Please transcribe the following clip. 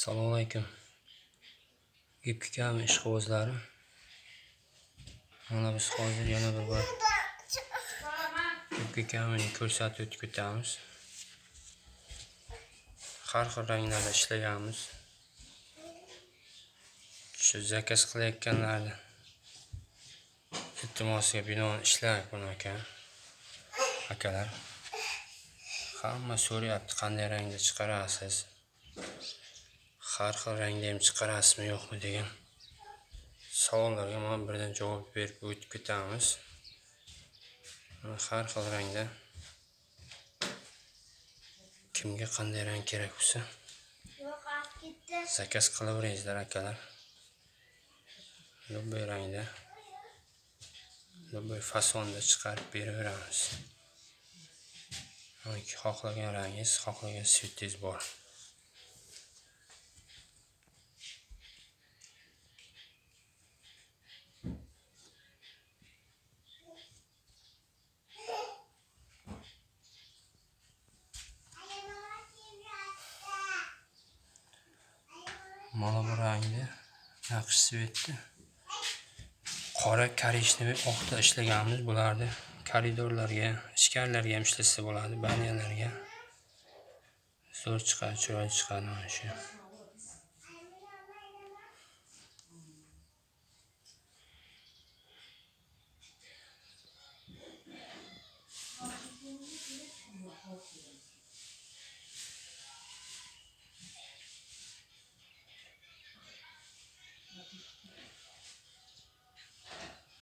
Assalomu alaykum. Gipkami ishqibozlari. Mana biz hozir yana bir bor Gipkamini ko'rsatib o'tib ketamiz. Har xil ranglarda ishlaganmiz. Shu zakaz qilayotganlarni iltimosiga binoan ishladik buni aka. Akalar. Hamma so'rayapti, qanday rangda chiqarasiz? Har xil rangda ham chiqarasizmi yo'qmi degan savollarga mana birdan javob berib o'tib ketamiz. Har xil rangda kimga qanday rang kerak bo'lsa zakaz qilaveringizlar akalar. Любой rangda, любой fasonda chiqarib beraveramiz. Xohlagan rangingiz, xohlagan svetingiz bor. Mana bu rangda naqsh svetda qora, korичневый, oqda ishlaganmiz. Bularni koridorlarga, ichkarilarga ham ishlasa bo'ladi, banyalarga. Zo'r chiqadi, chiroyli chiqadi mana shu.